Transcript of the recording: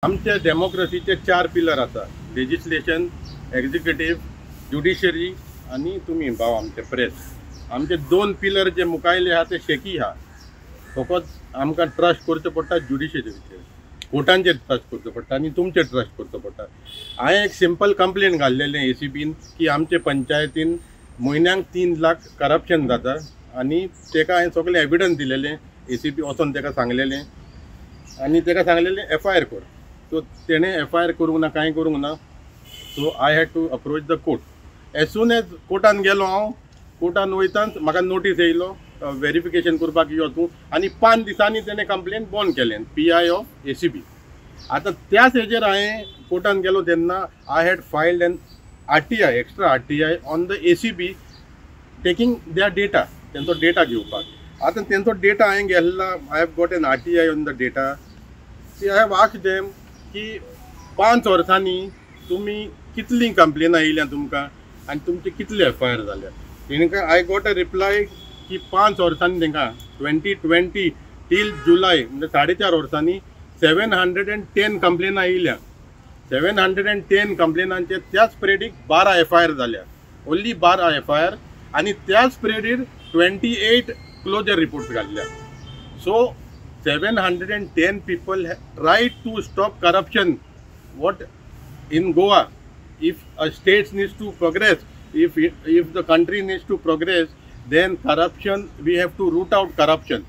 आमचे डेमोक्रेसीचे चार पिलर आसा, लेजिस्लेशन, एक्झिक्युटीव, ज्युडिशरी आनी तुमी भाव आमचे प्रेस. आमचे दोन पिलर जे मुखायले आहा ते शेकी आहा. फकत आमकां ट्रस्ट करचो पडटा ज्युडिशरीचेर, कोर्टांचेर ट्रस्ट करचो पडटा आनी तुमचेर ट्रस्ट करचो पडटा. हांवें एक सिंपल कंप्लेन घाल्लेलें एसीबीन की आमचे पंचायतीन म्हयन्याक 3 लाख करप्शन जाता आनी ताका हांवें सगळें एविडन्स दिलेलें. एसीबी वचोन ताका सांगलेलें आनी ताका सांगलेलें एफ I R कर. सो तेणें एफ I R करूंक ना, कांय करूंक ना. So I had to approach the court. As soon as कोर्टान गेलो हांव, कोर्टान वयताच म्हाका नोटीस येयलो वेरिफिकेशन करपाक यो तूं, आनी 5 दिसांनी तेणें कंप्लेन बंद केलें P I of ACB. आतां त्याच हेजेर हांवें कोर्टान गेलो तेन्ना I had filed an RTI, extra RTI on the ACB taking their data, तेंचो डेटा घेवपाक. आतां तेंचो डेटा हांवें घेतला, I have got an RTI on the data. See, I have asked them की 5 वर्सांनी तुमी कितलीं कंप्लेनां येयल्या तुमकां आनी तुमचे कितले एफ I R जाल्या. तेंकां I got a reply की 5 वर्सांनी तेंकां 2020 टील जुलय म्हणजे 4.5 वर्सांनी 710 कंप्लेनां येयल्या. 710 कंप्लेनांचे त्याच पिरियडीक 12 एफ I R जाल्या, only 12 F I R, आनी त्याच पिरियडीर 28 क्लोजर रिपोर्ट्स घातल्या. So 710 people try to stop corruption. What in Goa, if a state needs to progress, if the country needs to progress, then corruption, we have to root out corruption.